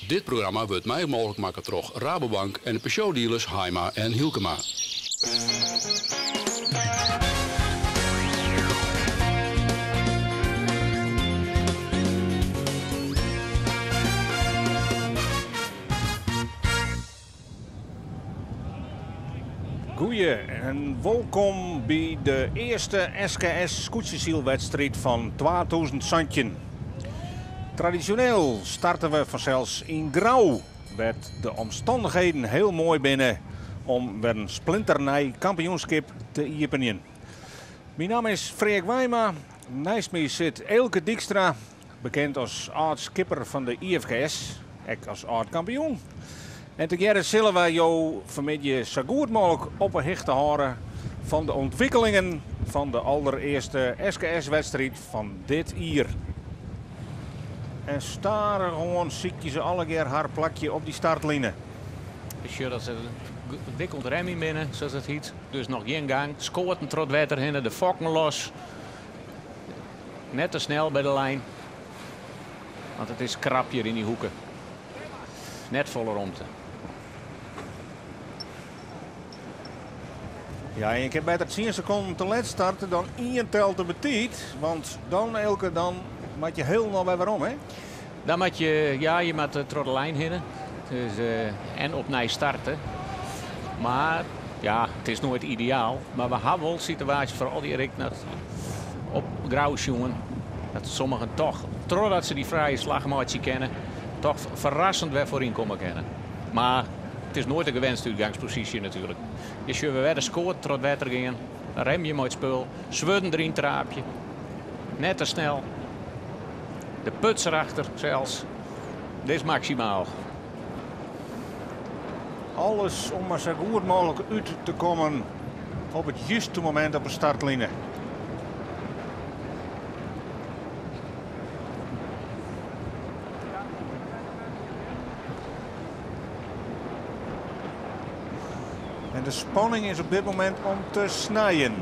Dit programma wurdt mei mooglik makke troch Rabobank en de Peugeot-dealers Haaima en Hylkema. Goeie en wolkom by de earste SKS skûtsjesylwedstriid fan 2017. Tradisjoneel starte we fansels yn Grou, wêr't de omstannichheden hiel moai binne om wer in splinternij kampioenskip te iepenjen. Myn namme is Freark Wijma, neist my sit Eelke Dykstra, bekend as âld-skipper fan de IFKS, ek as âld-kampioen. En tegearre sille wy jo fanmiddei sa goed mooglik op 'e hichte hâlde fan de ûntwikkelingen fan de alderearste SKS-wedstriid fan dit jier. En stadichoan sykje se allegear har plakje op dy startline. Ik sjoch dat se wikeld remjen binne, sa't it hyt. Dus noch gjin gang. Skoaten troch it wetter hinne, de fokken los. Net te snel by de lijn. Want it is krap hjir yn dy hoeke. Net folle romte. Ja, en je kin better 10 sekonden te let starte dan ien tel te betiid. Want dan, Eelke, dan moat je hielendal wer werom, hè? Dan moat je, ja, je moat troch de lijn hinne. Dus, en opnij starte. Mar ja, it is noait ideaal. Mar we ha wol situaasjes, foaral dy Erik op Grou sjoen, dat sommigen toch, trochdat se dy frije slach meitsje kinne, toch ferrassend wer foaryn komme kinne. Mar it is noait de gewenste útgangsposysje natuerlik. Je sjogge wer de skoat troch it wetter gean, remje mei it spul, swurden deryn traapje, net te snel, de puts erachter sels. Dit is maksimaal. Alles om mar sa goed mooglik út te kommen op it juste momint op de startline. En de spanning is op dit momint om te snijen.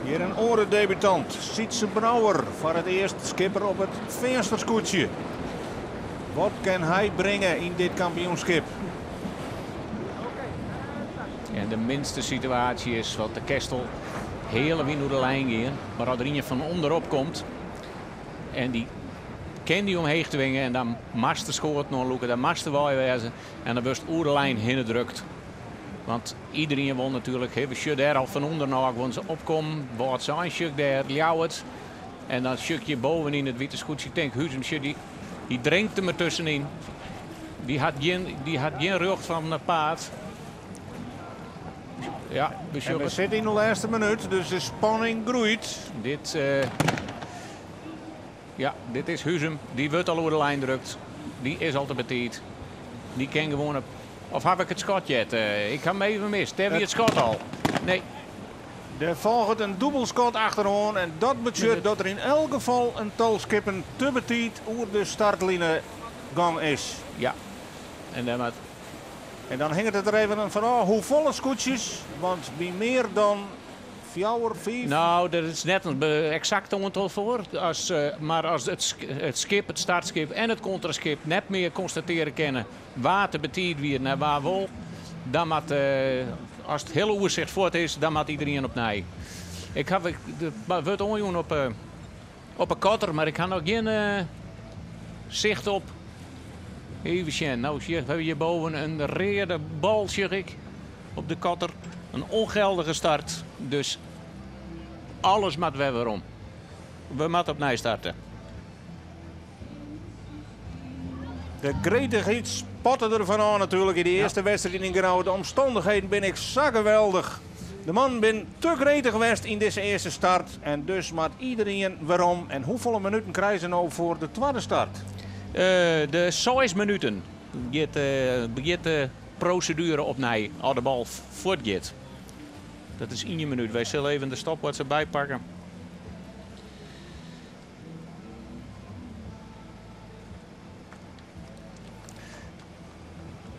Hjir in oare debutant, Sytze Brouwer, foar it earst skipper op it Feanster skûtsje. Wat kin hy bringe yn dit kampioenskip? En de minste situaasje is wat de Kestel heale wyn oer de lijn gean. Mar as der ien fan ûnderop komt en dy kin dy omheech twinge en dan moatst de skoat oanlûke, dan moatst derwei wêze en dan wurdst oer de lijn hinne drukt. Want iderien wol natuerlik, we sjogge dêr al fan ûnder nôch gewoan se opkommen. Wâldsein sjoch ik dêr, Ljouwert. En dan sjoch ik hjir bovenyn it wite skûtsje. Ik tink, Huzum, sjoch, dy, dy drinkt der mar tuskenyn. Dy hat gjin, dy hat gjin rjocht fan it paad. Ja, we En sjogge we sitte yn de lêste minút, dus de spanning groeit. Dit, ja, dit is Huzum. Dy wurdt al oer de lijn drukt. Dy is al te betiid. Dy kin gewoan op. Of haw ik it skot heard? Ik ha him even mist. Dêr wie it skot al. Nee. Der folget in dûbelskot achteroan en dat betsjut dat der yn elk gefal in tal skippen te betiid oer de startline gong is. Ja, en dêr moat. En dan hinget it der even fan ôf hoefolle skûtsjes, want by mear dan fjouwer, fiif. No, der is net in eksakt oantal foar. As, mar as it skip, it startskip en it kontraskip net mear konstatearje kinne wa't te betiid wie en wa wol, dan moat, as it hiele oersicht fuort is, dan moat iderien opnij. Ik haw, der wurdt oanjûn op op 'e kotter, mar ik ha noch gjin sicht op. Even sjen, no sjoch we hjirboven in reade bal, sjoch ik, op de kotter. In ûngeldige start, dus alles moat wer werom. We moatte opnij starte. De gretichheid spatte der fan ôf natuerlik yn de earste wedstriid yn Grou. De omstannichheden binne ek sa geweldich. De mannen binne te gretich west yn dizze earste start en dus moat iderien werom. En hoefolle minuten krije se no foar de twadde start? De seis minuten giet, begjint de proseduere opnij as de bal fuortgiet. Dat is ien minút. Wy sille even de stopwatch derby pakke.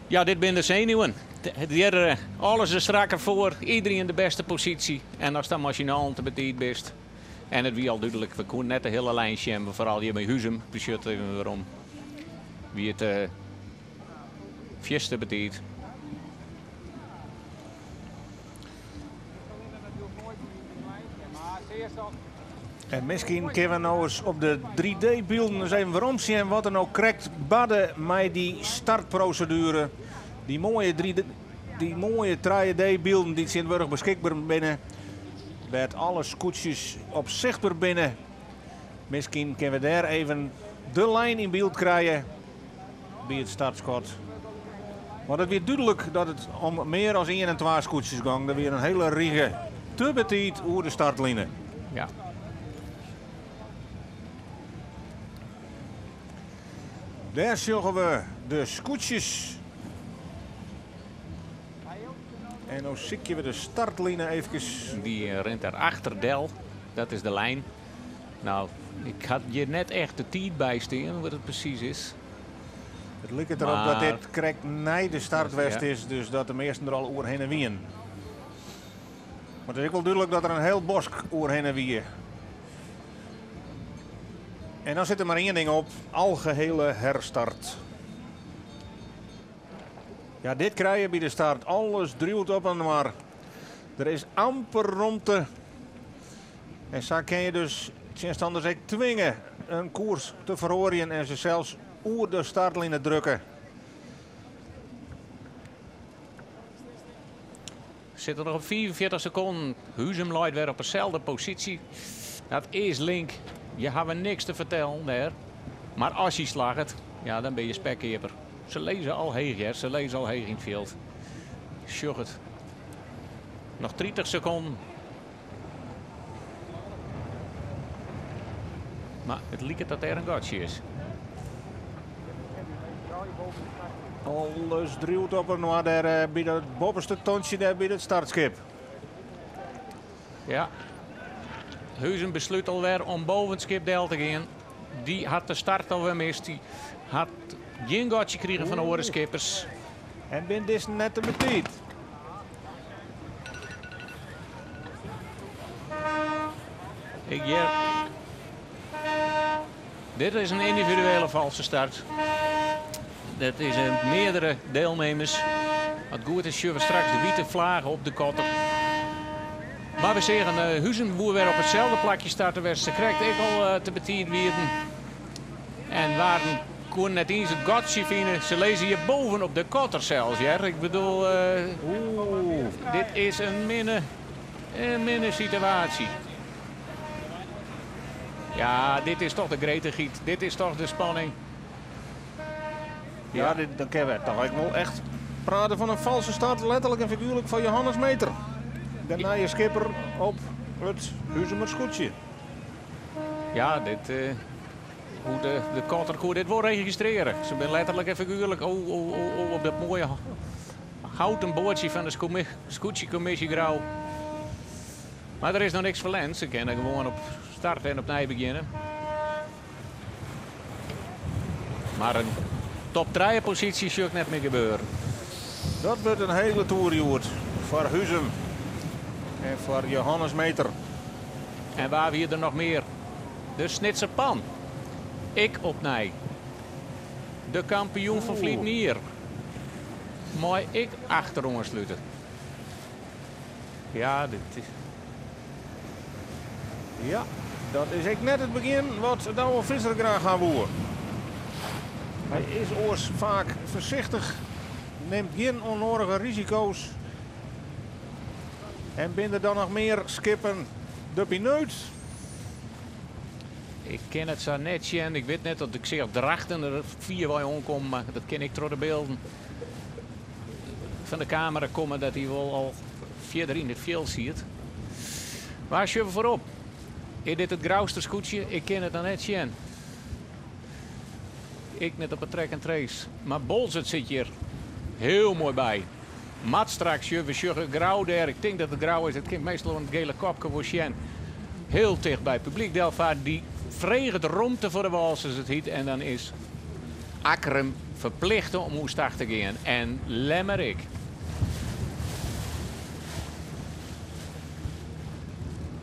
Ja, dit binne de senuwen. Hjir, alles is strakker foar, iderien de bêste posysje. En ast dan mei syn allen te betiid bist. En it wie al dúdlik, we koene net de hiele lijn sjen, foaral hjir by Huzum, besjut even werom. Wie it uh, fierste betiid. En miskien kinne we no ris op de 3D-bylden ris even weromsjen wat der no krekt barde mei dy startproseduere. Dy moaie 3D, dy moaie 3D-bylden dy't tsjintwurdich beskikber binne, wêr't alle skûtsjes op sichtber binne. Miskien kinne we dêr even de lijn yn byld krije by it startskot. Want it wie dúdlik dat it om mear as ien en twa skûtsjes gong. Der wie in hiele rige te betiid oer de startline. Ja. Dêr sjogge we de skûtsjes. En no sykje we de startline efkes. Dy rint der achter del. Dat is de lijn. Nou, ik ha hjir net echt de tiid by stean, wat it presys is. It liket derop dat dit krekt nei de start west is, dus dat de measten der al oerhinne wienen. Mar it is ek wol dúdlik dat der in hiel bosk oerhinne wie. En dan sit der mar ien ding op, algehele herstart. Ja, dit krije je by de start. Alles driuwt op inoar. Der is amper romte. En sa kin je dus tsjinstanners ek twinge in koers te feroarjen en se sels oer de startline drukke. Sit er noch op 45 sekonden. Huzum leit wer op deselde posysje. Dat is link. Je hawwe niks te fertellen dêr. Mar as hy slagget, ja, dan binne je spekkeaper. Se lizze al heech, hear. Se lizze al heech yn it fjild. Sjoch it. Noch 30 sekonden. Mar it liket dat dêr in gatsje is. Alles driuwt op inoar dêr eh, by dat boppeste tontsje dêr by it startskip. Ja. Huzum beslút alwer om boven it skip del te gean. Dy hat de start alwer mist. Dy hat gjin gatsje krigen fan de oare skippers. En bin dizze net te betiid. Ik hear. Dit is in yndividuele falske start. Dat is in meardere dielnimmers. Wat goed is, sjogge we straks de wite flagge op de kotter. Mar we seagen uh, Huzum woe wer op itselde plakje starte wêr't se krekt ek al uh, te betiid wienen. En waarden koene net iens it gatsje fine. Se lizze hjir boven op de kotter sels, hear. Ik bedoel, uh, dit is in minne situaasje. Ja, dit is toch de gretichheid. Dit is toch de spanning. Ja, dit, dan kinne we toch ek wol echt prate fan in falske start, letterlik en figuerlik fan Johannes Meter. De nije skipper op it Huzumer skûtsje. Ja, dit, hoe de kotter koe dit wol registrearje. Se binne letterlik en figuerlik oh, oh, oh, oh, op dat moaie houten boatsje fan de skûtsjekommisje Grou. Mar der is noch niks ferlern. Se kinne gewoan op start en opnij begjinne. Mar in top 3 posysje sjoch ik net mear gebeuren. Dat wurdt in hiele toer hjoed foar Huzum en foar Johannes Meter. En wa wie der noch mear? De Snitser Pan. Ik opnij. De kampioen fan ferline jier. Mei ik achteroan slute. Ja, dit is... Ja, dat is ek net it begjin wat Douwe Visser graach ha woe. Hy is oars faak foarsichtich, nimt gjin ûnnoadige risiko's. En binne der dan noch mear skippen de pineut? Ik kin it sa net sjen. Ik wit net dat ik seach Drachten der fierwei oankommen, mar dat kin ik troch de bylden fan de kamera komme dat hy wol al fierder yn it fjild siet. Wa sjogge we foarop? Is dit it Grouster skûtsje? Ik kin it noch net sjen. Ik net op 'e track and trace. Mar Boalsert sit hjir hiel moai by. Moat straks we sjogge Grou dêr. Ik tink dat it Grou is. It kin meastal oan it gele kopke wol sjen. Hiel ticht by publyk delfart. Dy freget romte foar de wâl, sa't it hjit. En dan is Akkrum ferplichte om oerstach te gean. En Lemmer ek.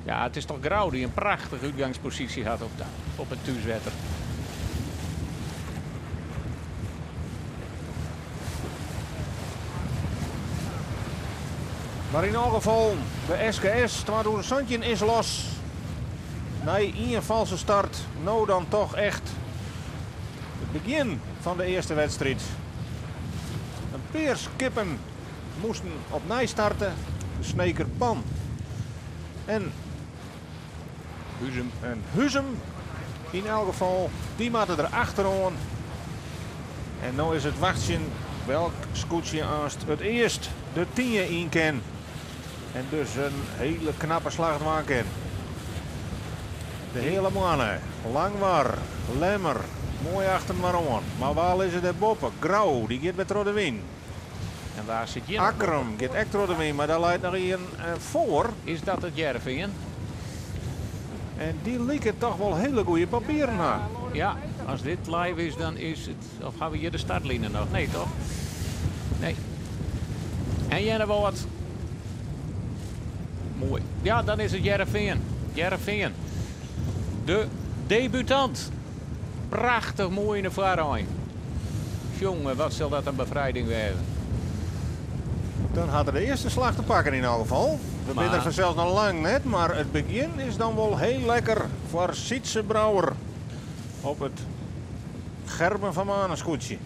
Ja, it is toch Grou dy't in prachtige útgangsposysje hat op it thúswetter. Mar yn alle gefallen, de SKS 2017 is los. Nei ien falske start, no dan toch echt it begjin fan de earste wedstriid. In pear skippen moasten opnij starte. De Sneker Pan en Huzum. En Huzum, yn elk gefal, dy moatte der achteroan. En no is it wachtsjen welk skûtsje aanst it earst de tien yn kin. En dus in hiele knappe slach dwaan kin. De Heale Moanne, Langwar, Lemmer, moai achter inoar oan. Mar wa lizze dêr boppe? Grou, dy giet wer troch de wyn. En wa sit hjir noch boppe? Akkrum giet ek troch de wyn, mar dêr leit noch ien foar. Is dat it Hearrenfean? En dy liket toch wol hiele goede papieren ha. Ja, as dit live is, dan is it. Of ha we hjir de startline noch? Nee, toch? Nee. En Earnewâld. Moai. Ja, dan is it Hearrenfean. Hearrenfean. De debutant. Prachtich moai yn de foarein. Jonge, wat sil dat in befrijding wêze. Dan hat er de earste slach te pakken yn elk gefal. We binne der fansels noch lang net, mar it begjin is dan wol hiel lekker foar Sytze Brouwer op it Gerben van Manen skûtsje.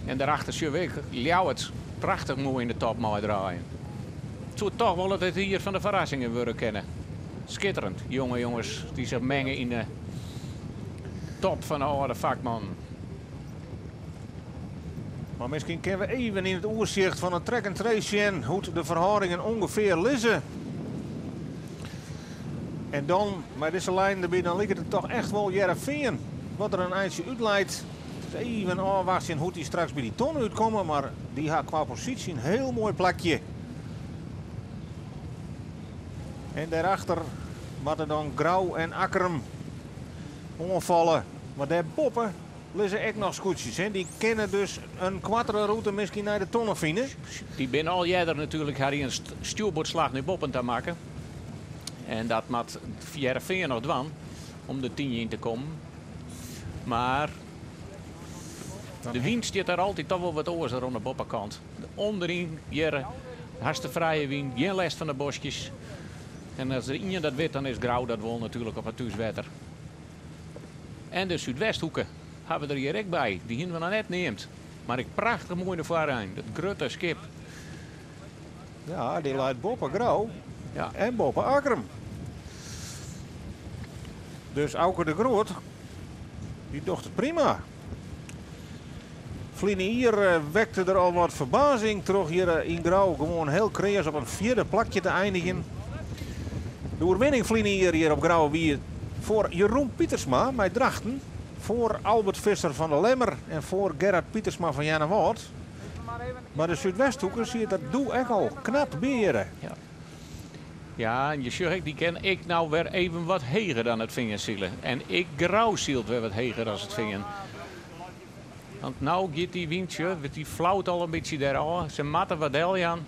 En dêrachter sjogge we ek Ljouwert prachtich moai yn de top meidraaien. It soe toch wol it jier fan de ferrassingen wurde kinne. Skitterend, jonge jonges dy't sich menge yn de top fan de âlde fakmannen. Mar miskien kinne we even yn it oersicht fan it track and trace sjen hoe't de ferhâldingen ûngefear lizze. En dan, mei dizze linen derby, dan liket it toch echt wol Hearrenfean wat der in eintsje útleit. It is even ôfwachtsjen hoe't dy straks by dy tonne útkomme, mar dy ha kwa posysje in hiel moai plakje. En dêrachter moatte dan Grou en Akkrum oanfalle. Mar dêrboppe lizze ek noch skûtsjes. Hè? Dy kinne dus in koartere rûte miskien nei de tonne fine. Dy binne al earder natuerlik har in stjoerboardslach nei boppen ta makke. En dat moat Hearrenfean noch dwaan om de tien yn te kommen. Mar de wyn stiet der altyd toch wol wat oars oan de boppekant. Ûnderyn hjir hast de frije wyn, gjin lêst fan de boskjes. En as der ien dat wit, dan is Grou dat wol natuerlik op it thúswetter. En de Súdwesthoeke ha we der hjir ek by. Dy hiene we noch net neamd. Mar ek prachtich moai de foarein. Dat grutte skip. Ja, dy leit boppe Grou Ja. en boppe Akkrum. Dus Auke de Groot, dy docht it prima. Ferline jier wekte der al wat ferbazing troch hjir yn Grou gewoan hiel kreas op in fjirde plakje te einigjen. De oerwinning ferline jier hjir op Grou wie foar Jeroen Pietersma mei Drachten, foar Albert Visser fan de Lemmer en foar Gerard Pietersma fan Earnewâld. Mar de Súdwesthoeke siet der doe ek al knap by hjirre. Ja. Ja, en je sjocht ek, dy kin ek no wer even wat heger dan it Fean sile. En ek Grou sylt wer wat heger as it Fean. Want no giet dy wyntsje, dy flaut al in bytsje dêr ôf. Se moatte wat deljaan.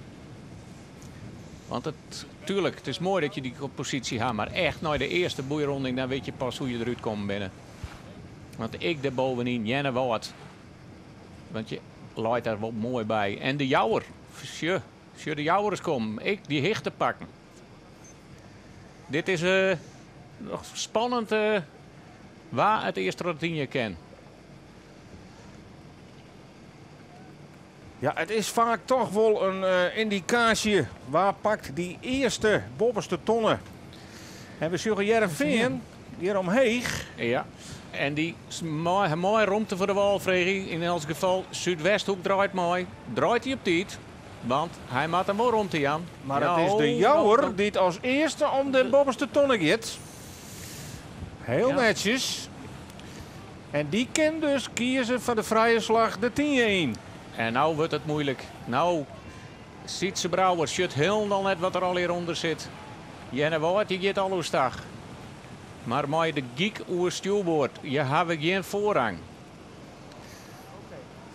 Want it, tuerlik, it is moai dat je dy posysje ha, mar echt nei de earste boeironding, dan wit je pas hoe je derút kommen binne. Want ek dêr bovenyn, Earnewâld. Want je leit der wol moai by. En de Jouwer, sjoch, sjoch de Jouwer ris kommen. Ek dy hichte pakken. Dit is noch spannend wa it earst troch de tynje kin. Ja, it is faak toch wol in yndikaasje wa pakt dy earste boppeste tonne. En we sjogge Hearrenfean hjir omheech. Ja, en dy mei romte foar de wâl freegje. Yn elts gefal, Súdwesthoek draait mei. Draait hy op tiid, want hy moat him wol romte jaan. Mar it is de Jouwer dy't as earste om de boppeste tonne giet. Hiel netsjes. En dy kin dus kieze foar de frije slach de tynje yn. En no wurdt it muoilik. No, Sytze Brouwer sjocht hielendal net wat der allegear ûnder sit. Earnewâld, dy giet al oerstach. Mar mei de gyk oer stjoerboard, je hawwe gjin foarrang.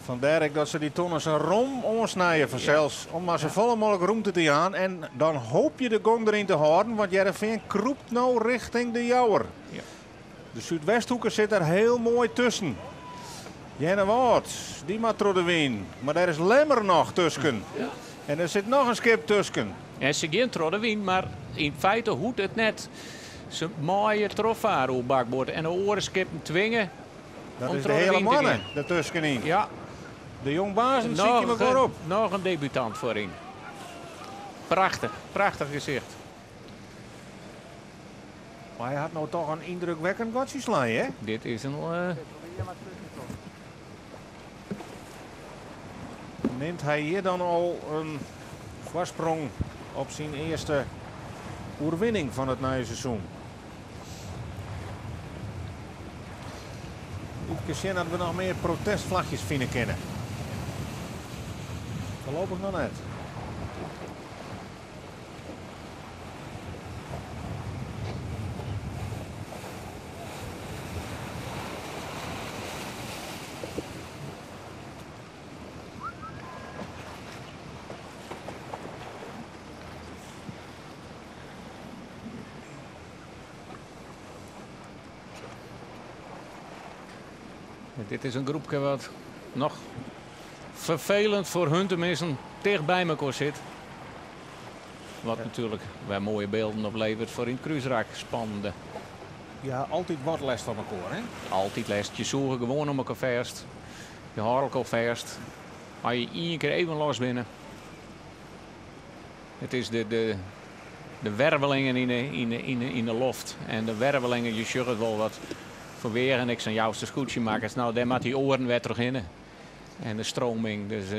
Fandêr ek dat se dy tonne sa rom oansnije fansels, om mar safolle mooglik rûmte te jaan. En dan hoopje de gong deryn te hâlden, want Hearrenfean krûpt no richting de Jouwer. De Súdwesthoeke sit der hiel moai tusken. Earnewâld, dy moat troch de wyn. Mar dêr is Lemmer noch tusken. En der sit noch in skip tusken. En se gean troch de wyn, mar yn feite hoecht it net. Se meie trochfare oer bakboard en de oare skippen twinge Dat om is de troch de hele wyn te manne gean. dertuskenyn. Ja. De Jongbazen sykje Noch mekoar in, op. noch in debutant foaryn. Prachtich, prachtich gesicht. Mar hy hat no toch in yndrukwekkend gatsje slein, hè? Dit is in. Nimt hy hjir dan al in foarsprong op syn earste oerwinning fan it nije seizoen? Even sjen dat we noch mear protestflachjes fine kinne. Foarlopich noch net. Dit is in groepke wat noch ferfelend foar hun teminsten ticht by mekoar sit. Wat natuerlik wer moaie bylden opleveret foar yn it krúsrak. Spannende. Ja, altyd wat lêst fan mekoar, hè? Altyd lêst. Je sûge gewoan oan mekoar fêst. Je hâlde elkoar fêst. As je ien kear even los binne. It is de wervelingen yn de loft. En de wervelingen, je sjogge it wol wat fanwegen ek sa'n Jouster skûtsje makkers. No, dêr moat dy oaren wer trochhinne. En de streaming, dus.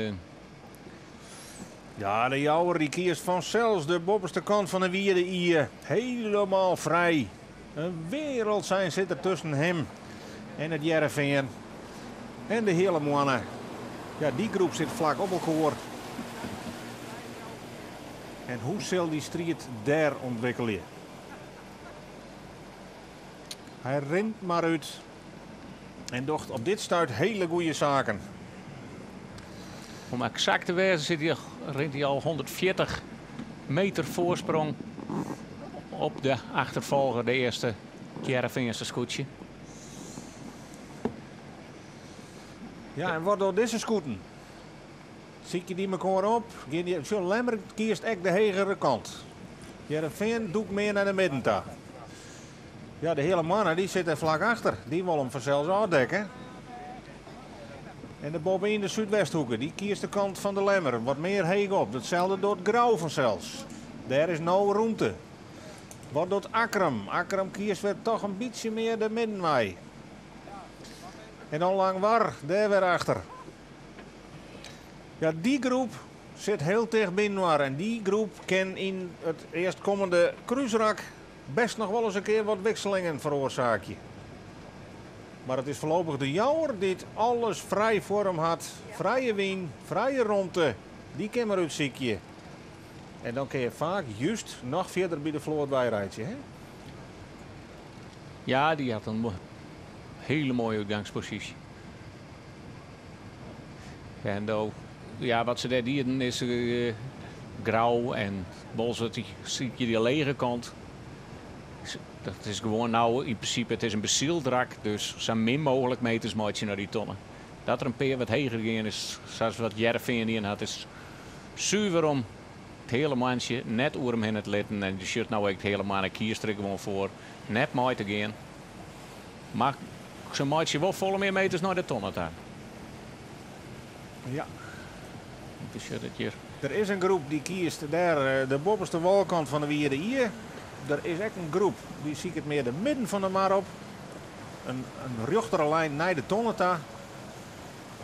Ja, de Jouwer dy kiest fansels de boppeste kant fan de Wierde Ie. Hielendal frij. In wereld sein sit der tusken him en it Hearrenfean. En de hiele moanne. Ja, dy groep sit flak op elkoar. En hoe sil dy striid dêr ûntwikkelje? Hy rint mar út en docht op dit stuit hiele goede saken. Om eksakt te wêzen rint hy al 140 meter foarsprong op de achterfolger, de earste Hearrenfeanse skûtsje. Ja, en wat docht dizze skûten? Sykje dy mekoar op? Gean dy, sjoch, Lemmer kiest ek de hegere kant. Hearrenfean dûkt mear nei de midden ta. Ja, de hiele moanne dy sit der flak achter. Dy wol him fansels ôfdekke. En de boppe-yn de Súdwesthoeke, dy kiest de kant fan de Lemmer. Wat mear heech op. Datselde docht Grou fansels. Dêr is no rûmte. Wat docht Akkrum? Akkrum kiest wer toch in bytsje mear de middenwei. En dan Langwar, dêr wer achter. Ja, dy groep sit hiel ticht byinoar. En dy groep kin yn it earstkommende krúsrak bêst noch wolris in kear wat wikselingen feroarsaakje. Mar it is foarlopich de Jouwer dy't alles frij foar him hat. Frije wyn, frije romte, dy kin mar útsykje. En dan kin je faak just noch fierder by de float byreitsje, hè? Ja, dy hat in hiele moaie útgangsposysje. En do, ja, wat se dêr dienen is Grou en Boalsert, dy sykje dy lege kant. Dat is gewoan no yn prinsipe, it is in besyld rak, dus sa min mooglik meters meitsje nei dy tonne. Dat der in pear wat heger gean is, sa as wat Hearrenfean dien hat, is suver om it hiele mantsje net oer him hinne te litten. En je sjocht no ek it hiele manne kiest der gewoan foar net mei te gean. Mar se meitsje wol folle mear meters nei de tonne ta. Ja. Je sjocht it hjir. Der is in groep dy kiest dêr de boppeste wâlkant fan de Wierde Ie. Der is ek in groep dy siket mear de midden fan de mar op. In rjochtere lijn nei de tonne ta.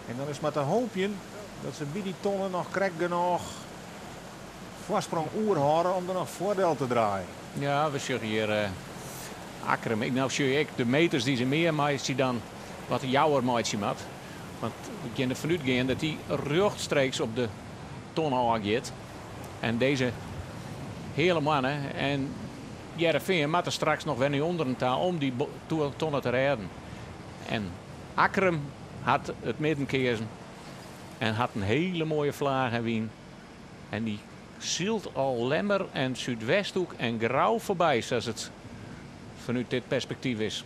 En dan is mar te hoopjen dat se by dy tonne noch krekt genôch foarsprong oerhâlde om der noch foardiel te draaien. Ja, we sjogge hjir Akkrum. Ik no sjoch ek de meters dy't se mear meitsje dan wat de Jouwer meitsje moat. Want we kinne derfan útgean dat dy rjochtstreeks op de tonne ôfgiet. En dizze hiele moanne en Hearrenfean moat der straks noch wer nei ûnderen ta om dy tonne te rêden. En Akkrum hat it midden keazen en hat in hiele moaie flaach en wyn. En dy sylt al Lemmer en Súdwesthoek en Grou foarby, sa as it fanút dit perspektyf is.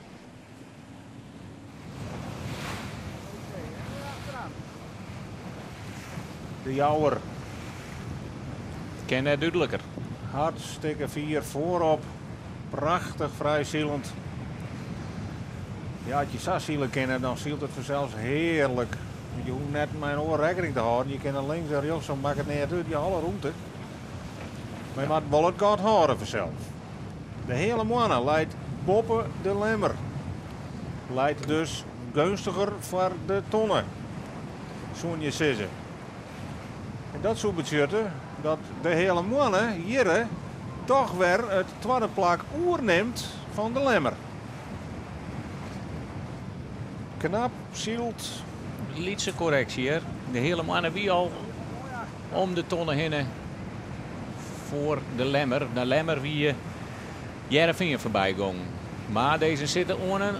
De Jouwer. Kin net dúdliker. Hartstikke fier foarop. Prachtich frijsilend. Ja, as je sa sile kinne, dan sylt it fansels hearlik. Want je hoege net mei in oar rekkening te hâlden. Je kinne links en rjochts, dan makket neat út. Je ha alle rûmte. Mar je moatte wol it gat hâlde fansels. De Heale Moanne leit boppe de Lemmer. Leit dus geunstiger foar de tonne, soene je sizze. En dat soe betsjutte dat de Heale Moanne hjirre toch wer it twadde plak oernimt fan de Lemmer. Knap syld. Lytse korreksje hear. De Heale Moanne wie al om de tonne hinne foar de Lemmer. De Lemmer wie Hearrenfean foarby gongen. Mar dizze sitte oan in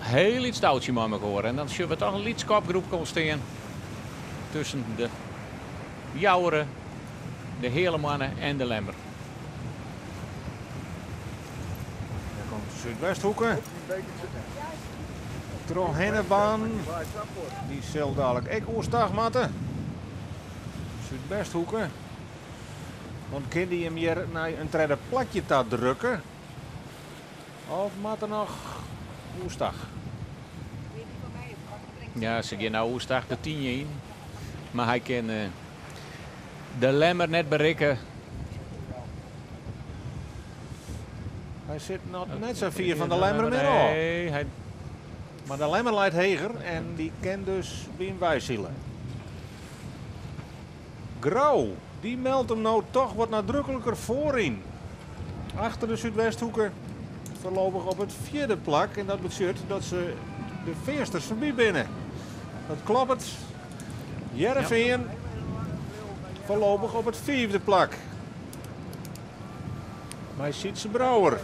hiel lyts toutsje mei mekoar. En dan sjogge we toch in lyts kopgroepke ûntstean tusken de Jouwer, de Heale Moanne en de Lemmer. Dêr komt de Súdwesthoeke. Troch hinnebaan. Dy sil dalik ek oerstach moatte. Súdwesthoeke. Want kin dy him hjir nei in tredde plakje ta drukke? Of moat er noch oerstach? Ja, se gean no oerstach de tynje yn. Mar hy kin de Lemmer net berikke. Hy sit noch net sa fier fan de Lemmer mear ôf. Nee, hy... Mar de Lemmer leit heger en dy kin dus by him weisile. Grou, dy meldt him no toch wat nadrukliker foaryn. Achter de Súdwesthoeke foarlopich op it fjirde plak en dat betsjut dat se de Feansters foarby binne. Dat kloppet. Hearrenfean foarlopich op it fiifde plak. Mei Sytze Brouwer.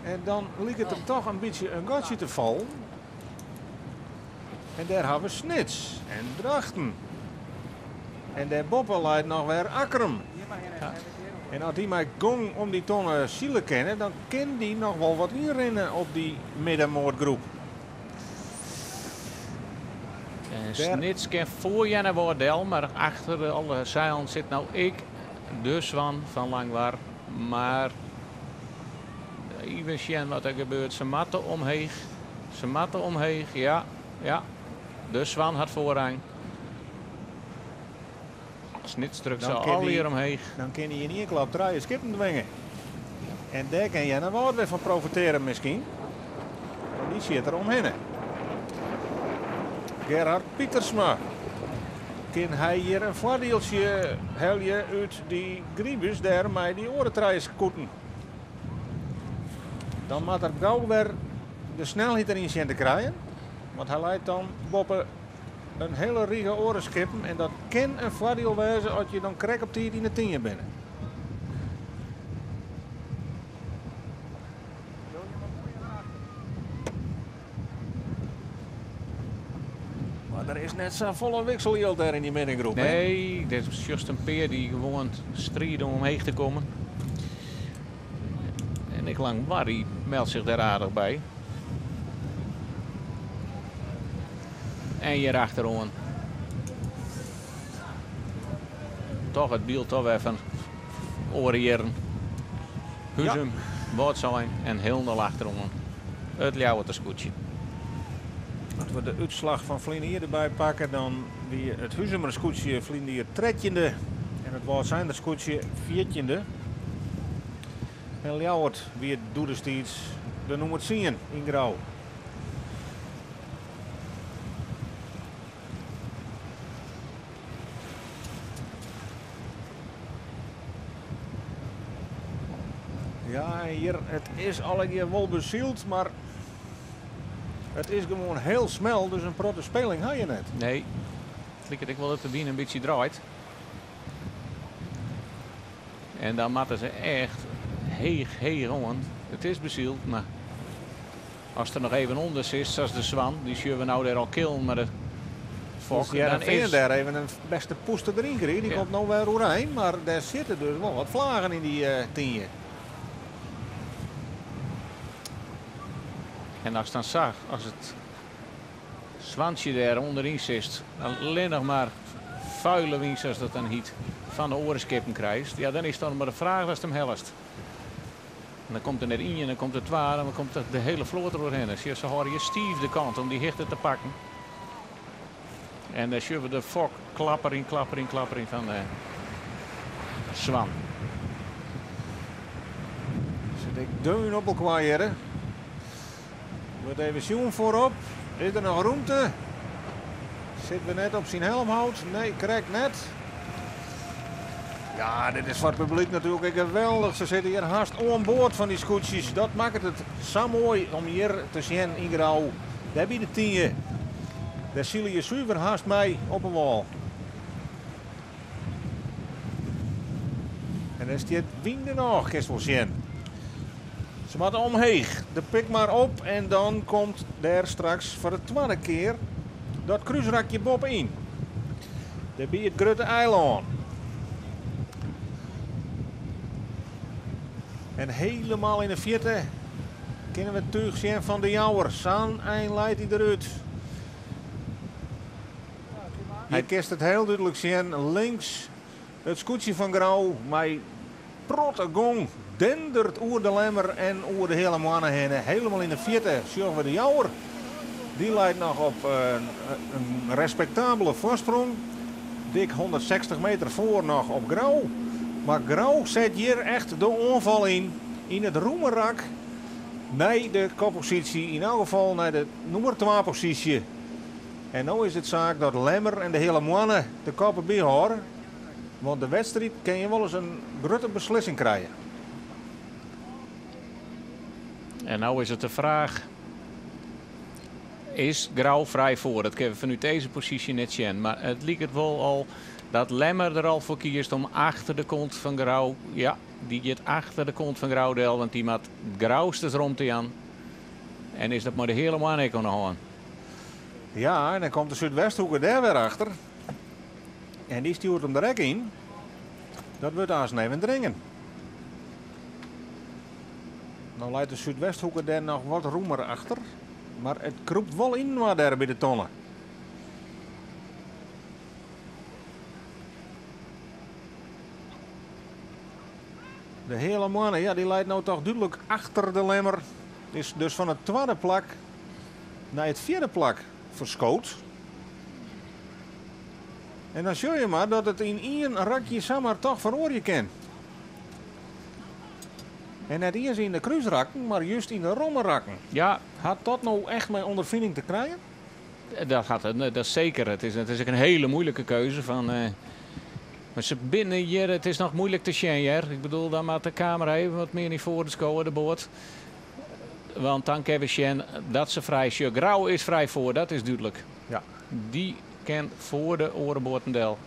En dan liket der toch in bytsje in gatsje te fallen. En dêr hawwe we Snits en Drachten. En dêrboppe leit noch wer Akkrum. En as dy mei gong om dy tonne sile kinne, dan kin dy noch wol wat ynrinne op dy middenmoatgroep. En Snits kin foar Earnewâld del, mar achter alle seilen sit no ek de Swan fan Langwar. Mar even sjen wat der gebeurt. Se moatte omheech. Se moatte omheech, ja, ja. De Swan hat foarrang. Snits drukt se allegear omheech. Dan kin hy yn ien klap trije skippen dwinge. En dêr kin Earnewâld wer fan profitearje miskien. Want dy sjit der omhinne. Gerhard Pietersma. Kin hy hjir in foardieltsje helje út dy gribus dêr mei dy oare trije skoeten? Dan moat er gau wer de snelheid deryn sjen te krijen. Want hy leit dan boppe in hiele rige oare skippen. En dat kin in foardiel wêze as je dan krekt op tiid yn de tynje binne. Mar der is net sa folle wikseljild dêr yn dy middengroep. Nee, der is just in pear dy't gewoan stride om omheech te kommen. En ek Langwar dy meldt sich dêr aardich by. En hjir achteroan. Toch it byld toch wer fan oare jierren. Huzum, Wâldsein en hielendal achteroan it Ljouwerter skûtsje. As we de útslach fan ferline jier derby pakke, dan wie it Huzumer skûtsje ferline jier trettjinde en it Wâldseinder skûtsje fjirtjinde. En Ljouwert wie doedestiids de nûmer tsien yn Grou. Ja, en hjir, it is allegear wol besyld, mar it is gewoan hiel smel, dus in protte speling ha je net. Nee, it liket ek wol dat de wyn in bytsje draait. En dan moatte se echt heech, heech oan. It is besyld, mar as der noch even ûnder sitst, sa as de Swan, dy sjogge we no dêr al killen, mar de fok, Dus Hearrenfean dan is dêr even in bêste poester deryn krigen. Dy komt no wer oerein, mar dêr sitte dus wol wat flagen yn dy tynje. En ast dan sa, as it swantsje dêr ûnderyn sitst, allinnich mar Fuile wyn, sa't dat dan hjit, fan de oare skippen krijst, ja, dan is it dan mar de fraach datst him hellest. En dan komt der net ien, dan komt der twa, dan komt de hiele float deroerhinne. Sjoch, se hâlde hjir stiif de kant om dy hichte te pakken. En dêr sjogge we de fok klapperjen, klapperjen, klapperjen fan de Swan. Sit ek deun op elkoar hjirre. Wurdt even sjoen foarop. Is der noch rûmte? Sitte we net op syn helmhout? Nee, krekt net. Ja, dit is foar it publyk natuerlik ek geweldich. Se sitte hjir hast oan board fan dy skûtsjes. Dat makket it sa moai om hjir te sjen yn Grou. Dêr by de Tynje. Dêr sile je suver hast mei op 'e wâl. En dêr stiet wyn genôch, kinst wol sjen. Se moatte omheech, de Pikmar op en dan komt dêr straks foar de twadde kear dat krúsrakje boppe-yn. Dêrby it grutte eilân. En helemaal yn de fierte kinne we it túch sjen fan de Jouwer. Sa'n ein leit hy derút. Hjir kinst it hiel dúdlik sjen, links it skûtsje fan Grou mei protte gong dendert oer de Lemmer en oer de Heale Moanne hinne. Helemaal yn de fierte sjogge we de Jouwer. Dy leit noch op in respektabele foarsprong. Dik 160 meter foar noch op Grou. Mar Grou set hjir echt de oanfal yn, yn it rûme rak nei de kopposysje, yn elk gefal nei de nûmer twa posysje. En no is it saak dat Lemmer en de Heale Moanne de koppen byhâlde. Want de wedstriid kin je wolris in grutte beslissing krije. En no is it de fraach, is Grou frij foar? Dat kinne we fanút dizze posysje net sjen. Mar it liket wol al dat Lemmer der al foar kiest om achter de kont fan Grou. Ja, dy giet achter de kont fan Grou del, want dy moat Grousters romte jaan. En is dat mei de Heale Moanne ek oan de hân? Ja, en dan komt de Súdwesthoeke dêr wer achter. En dy stjoert him der ek yn. Dat wurdt aanst even dringen. No leit de Súdwesthoeke dêr noch wat rûmer achter. Mar it krûpt wol yninoar dêr by de tonne. De Heale Moanne, ja, dy leit no toch dúdlik achter de Lemmer. Is dus fan it twadde plak nei it fjirde plak ferskood. En dan sjoch je mar dat it yn ien rakje samar toch feroarje kin. En net iens yn de krúsrakken, mar just yn de romme rakken. Ja. Hat dat no echt mei ûnderfining te krijen? Dat hat it, dat seker. It is, it is ek in hiele muoilike keuze fan. Mar se binne hjir, it is noch muoilik te sjen hear. Ik bedoel, dan moat de kamera even wat mear nei foaren skowe, de boat. Want dan kinne we sjen dat se frij sjoch. Grou is frij foar, dat is dúdlik. Ja. Dy kin foar de oare boaten del.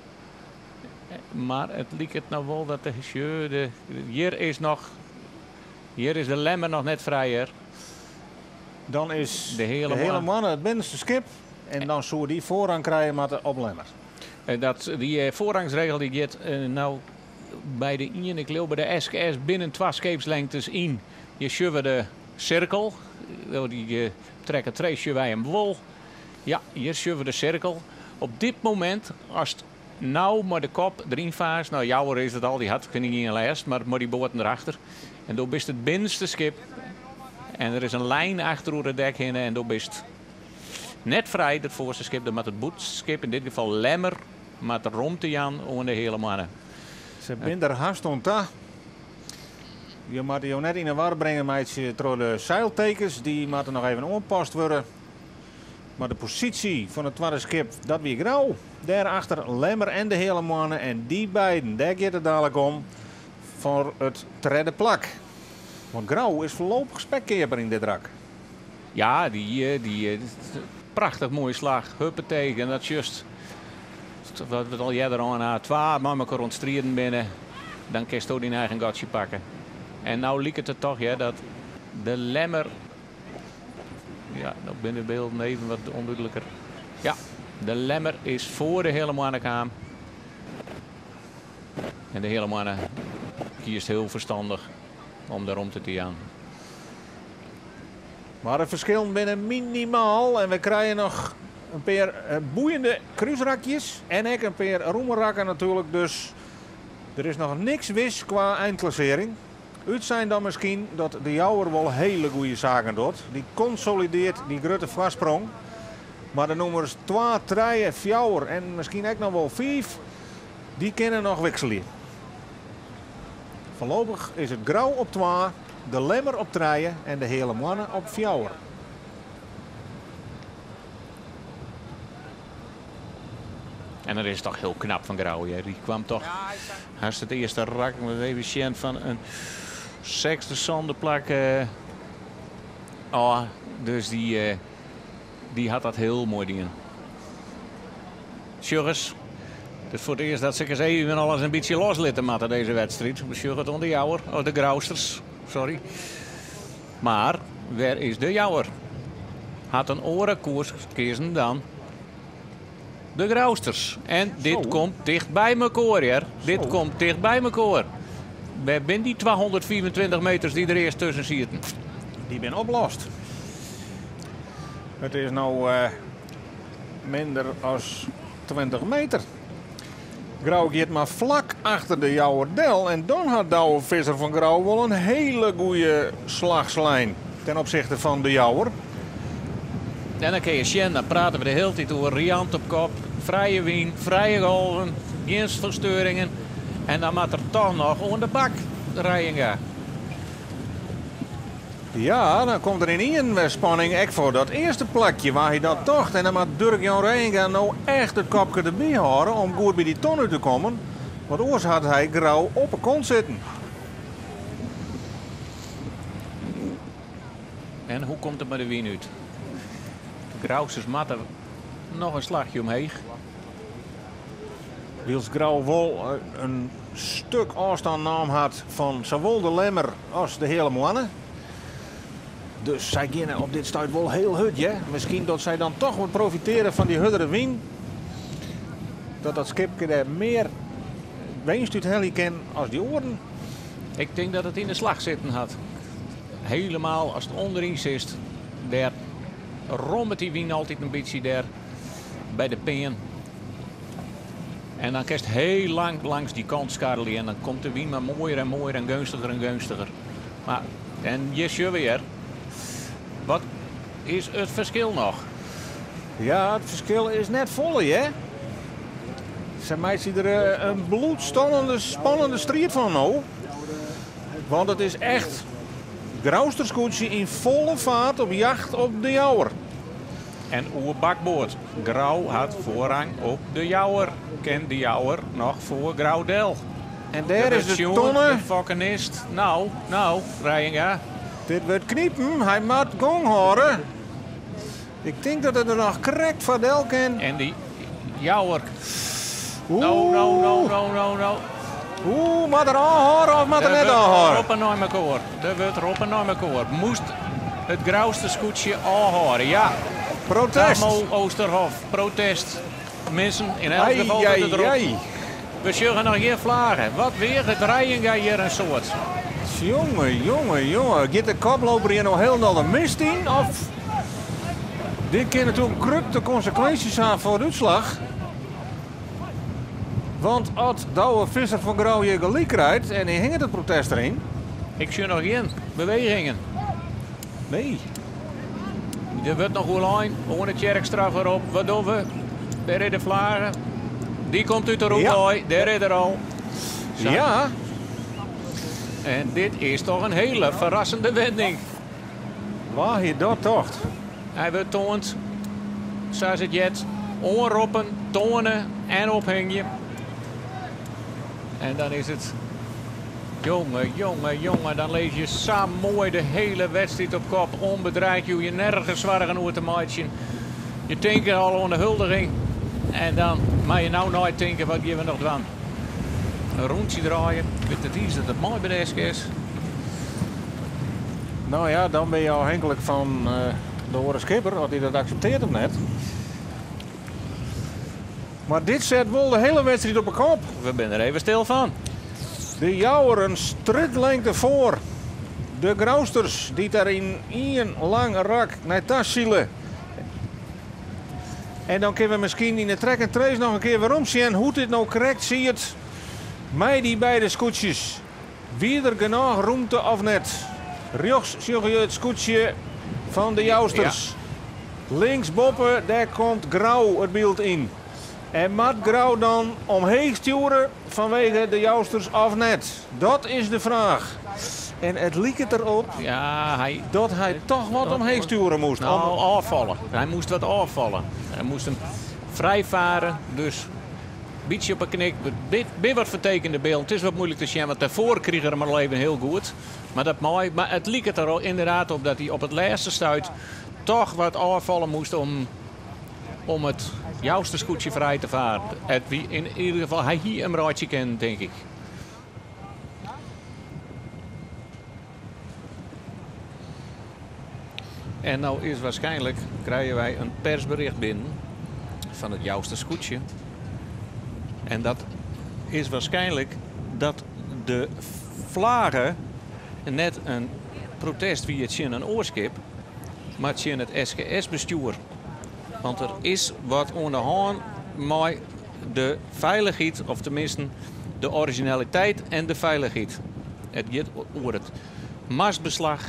Mar it liket no wol dat de sjoch, de, hjir is noch, hjir is de Lemmer noch net frij hear. Dan is De Heale de Heale Moanne. Moanne it binnenste skip en dan soe dy foarrang krije moatte op Lemmer. Dat, dy foarrangsregel dy giet no by de ien, ik leau by de SKS binnen twa skeepslengtes yn. Hjir sjogge we de sirkel. Dy trekke tree sjogge wy him wol. Ja, hjir sjogge we de sirkel. Op dit momint, ast no mei de kop deryn faarst, no Jouwer is it al, dy hat fyn ik ien lêst, mar mei dy boaten derachter. En do bist it binnenste skip en der is in lijn achter oer it dek hinne en do bist net frij, dat foarste skip. Dan moat it bûtenste skip, yn dit gefal Lemmer, moat romte jaan oan de Heale Moanne. Se binne der hast oan ta. Je moatte jo net yn 'e war bringe meitsje troch de seiltekens. Dy moatte noch even oanpast wurde. Mar de posysje fan it twadde skip, dat wie Grou. Dêrachter Lemmer en de Heale Moanne. En dy beiden, dêr giet it dadlik om foar it tredde plak. Want Grou is foarlopich spekkeaper yn dit rak. Ja, dy prachtich moaie slach. Huppatee, en dat just wat we al earder oan ha. Twa mei mekoar oan it striden binne, dan kinsto dyn eigen gatsje pakke. En no liket it toch, ja, dat de Lemmer. Ja, no binne de bylden even wat ûndúdliker. Ja, de Lemmer is foar de Heale Moanne kaam. En de Heale Moanne kiest hiel ferstannich om de romte te jaan. Mar de ferskillen binne minimaal en we krije noch In pear boeiende krúsrakjes en ek in pear rûme rakken natuerlik. Dus der is noch niks wis kwa einklassearring. Útsein dan miskien dat de Jouwer wol hiele goede saken docht. Dy konsolidearret dy grutte foarsprong. Mar de nûmers 2, 3, 4 en miskien ek noch wol 5, dy kinne noch wikselje. Foarlopich is it Grou op 2, de Lemmer op 3 en de Heale Moanne op 4. En dat is toch hiel knap fan Grou. Ja. Dy kaam toch hast it earste rak met even sjen fan in sechsde, sânde plak. Oh, dus dy hat dat hiel moai dien. Sjoch ris. It is foar it earst dat se ris even alles in bytsje loslitte moatte dizze wedstriid. We sjogge it oan de Jouwer, oh, de Grousters, sorry. Mar wêr is de Jouwer? Hat in oare koers keazen dan de Grousters. En dit Zo. komt ticht by mekoar, hear. Dit Zo. komt ticht by mekoar. Wêr binne dy 225 meters dy't der earst tusken sieten? Dy binne oplost. It is no minder as 20 meter. Grou giet mar flak achter de Jouwer del. En dan hat Douwe Visser fan Grou wol in hiele goede slach slein ten opsichte fan de Jouwer. En dan kinne je sjen, dan prate we de hiele tiid oer riant op kop, frije wyn, frije golven, gjin fersteuringen. En dan moat er toch noch oan de bak Reijenga. Ja, dan komt der ynienen wer spanning ek foar dat earste plakje wêr't hy dat tocht. En dan moat Durk Jan Reijenga no echt it kopke derby hâlde om goed by dy ton út te kommen. Want oars hat hy Grou op 'e kont sitten. En hoe komt it mei de wyn út? De Grousters moatte noch in slachje omheech. Wylst Grou wol in stik ôfstân naam hat fan sawol de Lemmer as de Heale Moanne. Dus sy geane op dit stuit wol hiel hurd, hè? Miskien dat sy dan toch wat profitearje fan dy hurdere wyn. Dat dat skipke dêr mear winst út helje kin as dy oaren. Ik tink dat it yn de slach sitten hat. Helemaal as it ûnderyn sit, dêr rommet dy wyn altyd in bytsje dêr by de pean. En dan kinst hiel lang langs dy kant skarrelje en dan komt de wyn mar moaier en moaier en geunstiger en geunstiger. Mar, en hjir sjogge we hjir. Wat is it ferskil noch? Ja, it ferskil is net folle, hè? Se meitsje der in bloedstollende, spannende striid fan no. Want it is echt Grouster skûtsje yn folle feart op jacht op de Jouwer. En oer bakboard. Grou hat foarrang op de Jouwer. Kin de Jouwer noch foar Grou del? En dêr is de Sjoen, tonne. De fokkenist. Nou, nou, Reijenga. Dit wurdt knipen. Hy moat gong hâlde. Ik tink dat er der noch krekt foar del kin. En dy Jouwer. Oeh. No, no, no, no, no, no. Oeh, moat er ôfhâlde of moat er Der net wurdt ôfhâlde? Roppen nei mekoar. Der wurdt roppen nei mekoar. Moast it Grouster skûtsje ôfhâlde? Ja. Protest. Tammo Oosterhof, protest. Minsken, yn elk Ai, gefal wurdt it ai, roppen. ai. We sjogge noch gjin flaggen. Wat weaget Reijenga hjir in soad? Jonge, jonge, jonge. Giet de koploper hjir no hielendal de mist yn? Of dit kin natuerlik grutte konsekwinsjes ha foar de útslach. Want as Douwe Visser fan Grou hjir gelyk krijt en hy hinget it protest deryn. Ik sjoch noch gjin bewegingen. Nee. Der wurdt noch oerlein. Oan de Tjerkstra foarop. Wat dogge we? Dêr is de flagge. Dy komt út de rûte Ja. wei. Dêr is er al. Sa. Ja. En dit is toch in hiele ferrassende wending. Wa hie dat tocht? Hy wurdt toand. Sa is it jet. Oanroppen, toane en ophingje. En dan is it... Jonge, jonge, jonge, dan lis je sa moai de hiele wedstriid op kop. Ûnbedreige, je hoege nergens soargen oer te meitsjen. Je tinke al oan de huldiging. En dan moatte je no neitinke, wat geane we noch dwaan? In rûntsje draaie, wit it is dat it moai bedesk is. Nou ja, dan binne je ôfhinklik fan de oare skipper, oft dy dat akseptearret of net. Mar dit set wol de hiele wedstriid op 'e kop. We binne der even stil fan. De Jouwer in strjitlingte foar. De Grousters dy't der yn ien lang rak nei ta sile. En dan kinne we miskien yn de track and trace noch in kear werom sjen hoe't dit no krekt siet mei dy beide skûtsjes. Wie der genôch rûmte of net? Rjochts sjogge je it skûtsje fan de Jousters. Links boppe, dêr komt Grou it byld yn. En moat Grou dan omheech stjoere fanwege de Jousters of net? Dat is de fraach. En it liket derop Ja, hy, dat hy toch wat omheech stjoere moast. Nou, ôffalle. Hy moast wat ôffalle. Hy moast him frijfarre, dus bytsje op 'e knik. Bin wat fertekende bylden. It is wat muoilik te sjen, want dêrfoar krige er him al even hiel goed. Mar dat mei. Mar it liket der ynderdaad op dat hy op it lêste stuit toch wat ôffalle moast om it Jouster skûtsje frij te faren. It wie yn ieder gefal, hy hie him reitsje kinnen, tink ik. En no is waarskynlik, krije wy in persbericht binnen fan it Jouster skûtsje. En dat is waarskynlik dat de flage net in protest wie tsjin in oar skip, mar tsjin it SKS-bestjoer. Want der is wat oan de hân mei de feilichheid, of teminsten de orizjinaliteit en de feilichheid. It giet oer it mastbeslach,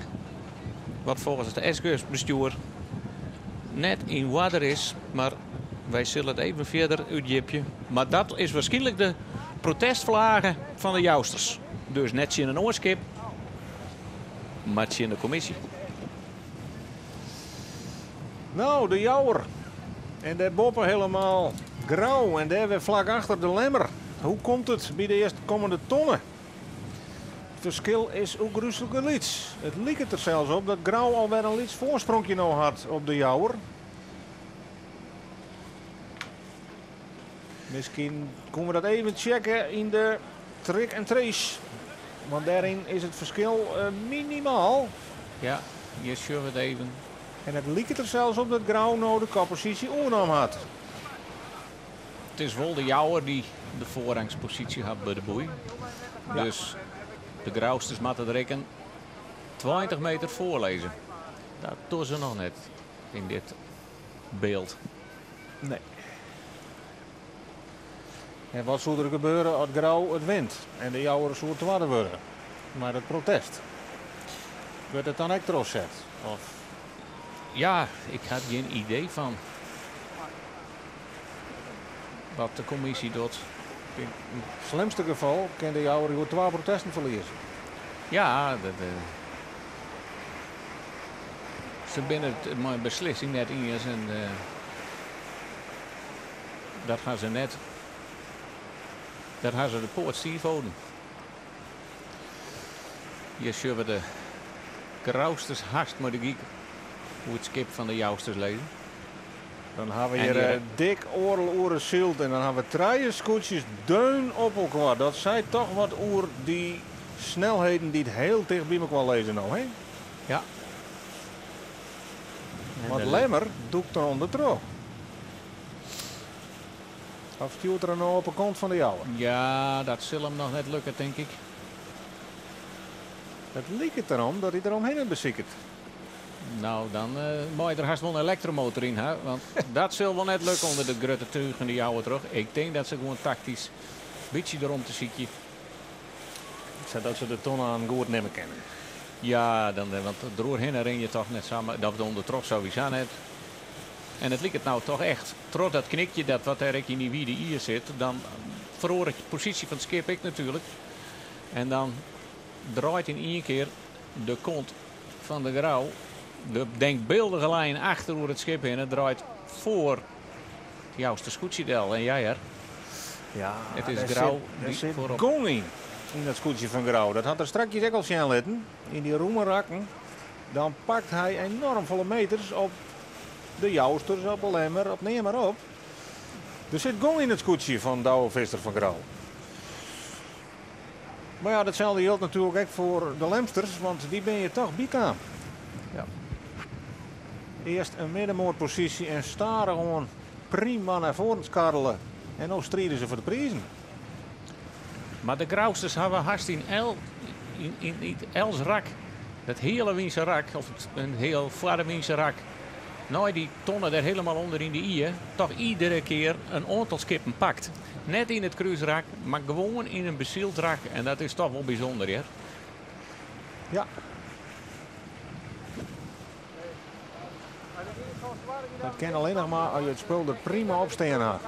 wat folgens it SKS-bestjoer net yn oarder is, mar wy sille it even fierder útdjipje. Mar dat is waarskynlik de protestflage fan de Jousters. Dus net tsjin in oar skip, mar tsjin de kommisje. Nou, de Jouwer. En dêrboppe helemaal Grou en dêr wer flak achter de Lemmer. Hoe komt it by de earstkommende tonne? It ferskil is ôfgryslike lyts. It liket der sels op dat Grou alwer in lyts foarspronkje no hat op de Jouwer. Miskien kinne we dat even checke yn de track and trace. Want dêryn is it ferskil minimaal. Ja, hjir sjogge we it even. En it liket der sels op dat Grou no de kopposysje oernommen hat. It is wol de Jouwer dy't de foarrangsposysje hat by de boei. Dus de Grousters moatte der ek in 20 meter foar lizze. Dat dogge se noch net yn dit byld. Nee. En wat soe der gebeure as Grou it wint en de Jouwer soe twadde wurde mei dat protest? Wurdt it dan ek trochset? Of? Ja, ik ha gjin idee fan wat de kommisje docht. Yn it slimste gefal kin de Jouwer oer twa protesten ferlieze. Ja, se binne it mei in beslissing net iens en dat ha se net. Dat ha se de poat stiif holden. Hjir sjogge we de Grousters hast mei de gyk oer it skip fan de Jousters lizzen. Dan ha we En hjir die dik oardel oere syld en dan ha we trije skûtsjes deun op elkoar. Dat seit toch wat oer dy snelheden dy't hiel ticht by elkoar lizze no, hè? Ja. Want Lemmer dûkt der ûndertroch. Of stjoert er no op 'e kant fan de Jouwer? Ja, dat sil him noch net lukke, tink ik. It liket derom dat hy der omhinne besiket. Nou, dan mei der hast wol in elektromotor yn ha, want dat sil wol net lukke ûnder de grutte túch en de Jouwer troch. Ik tink dat se gewoan taktysk bytsje derom te sykje. Sadat se de tonne oan goed nimme kinne. Ja, dan, want deroerhinne rin je toch net samar, dat ûndertroch sawiesa net. En it liket no toch echt, troch dat knikje dat wat dêr ek yn dy wide ier sit, dan feroaret de posysje fan it skip ek natuerlik. En dan draait yn ien kear de kont fan de Grou, de denkbyldige lijn achter oer it skip hinne, draait foar it Jouster skûtsje del. En ja, hear. Ja, It is dêr Grou dêr dy't sit foarop. gong yn, yn dat skûtsje fan Grou. Dat hat er strakjes ek al sjen litten, yn dy rûme rakken. Dan pakt hy enoarm folle meters op de Jousters, op de Lemmer, op neam mar op. Der sit gong yn it skûtsje fan Douwe Visser fan Grou. Mar ja, datselde jildt natuerlik ek foar de Lemsters, want dy binne hjir toch bykaam. Earst in middenmoatposysje en stadichoan prima nei foaren skarrele. En no stride se foar de prizen. Mar de Grousters hawwe hast yn el, yn, yn, yn elts rak, dat hiele wynse rak, of it, in hiel foarwynse rak, Nei dy tonne der hielendal ûnder yn de ie, toch iedere kear in oantal skippen pakt. Net yn it krúsrak, mar gewoan yn in besyld rak. En dat is toch wol bysûnder, hear. Ja. Dat kin allinnich mar as je it spul der prima op stean ha.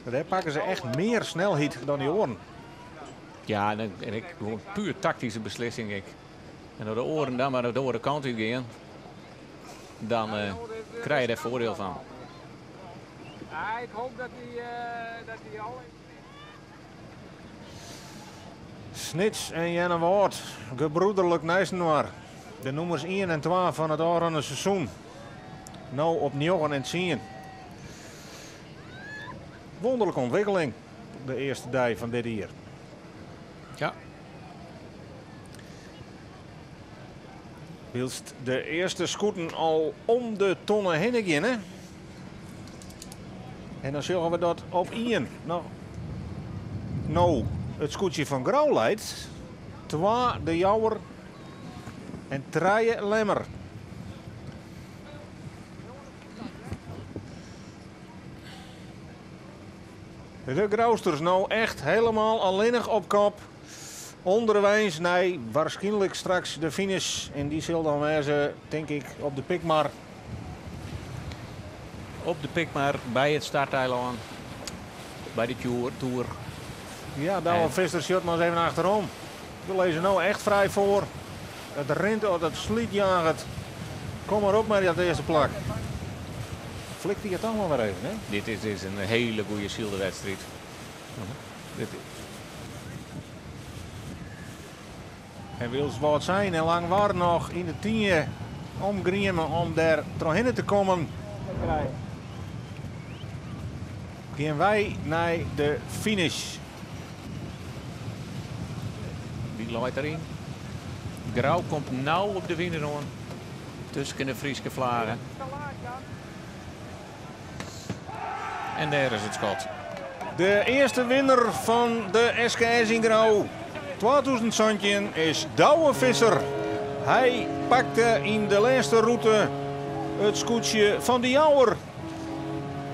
Dêr pakke se echt mear snelheid dan dy oaren. Ja, en ek gewoan puer taktyske beslissing. Ek. En as de oaren dan mar de oare kant út gean, dan krije je dêr foardiel fan. Ja, ik hoop dat die al. Snits en Earnewâld, gebroederlik neist inoar. De nûmers 1 en 2 fan it ôfrûne seizoen. No op 9 en 10. Wûnderlike ûntwikkeling, de earste dei fan dit jier. Wylst de earste skûten al om de tonne hinne geane. En dan sjogge we dat op 1 noch no it skûtsje fan Grou leit. 2 de Jouwer en 3 Lemmer. De Grousters no echt hielendal allinnich op kop. Ûnderweis nei wierskynlik straks de finish. En dy sil dan wêze, tink ik, op de Pikmar. Op de Pikmar by it starteilân. By de toer. Ja, Douwe Visser sjocht mar ris even achterom. We lizze no echt frij foar. It rint of it slydjaget. Kom mar op mei dat earste plak. Flikt hy it dan wer even, hè? Dit is in hiele goede sylde wedstriid. Dit En wylst Wâldsein en Langwar noch yn de tien omgrieme om dêr trochhinne te kommen. Gean wy nei de finish. Wie leit deryn? Grou komt no op de winner oan. Tusken de Fryske flaggen. En dêr is it skot. De earste winner fan de SKS yn Grou 2017 is Douwe Visser. Hy pakte yn de lêste rûte it skûtsje fan de Jouwer.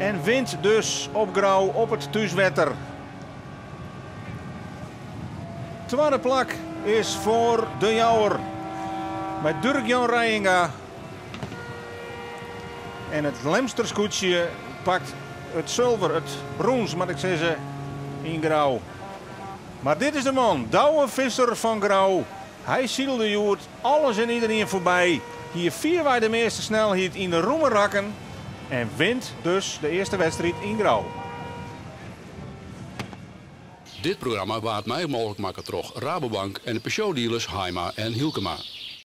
En wint dus op Grou op it thúswetter. Twadde plak is foar de Jouwer. Mei Dirk-Jan Rijinga. En it Lemster skûtsje pakt it sulver, it brûns, moat ik sizze, yn Grou. Mar dit is de man, Douwe Visser fan Grou. Hy sylde hjoed alles en iderien foarby. Hie fierwei de measte snelheid yn de rûme rakken. En wint dus de earste wedstriid yn Grou. Dit programma waard mei mooglik makke troch Rabobank en de Peugeot-dealers Haima en Hielkema.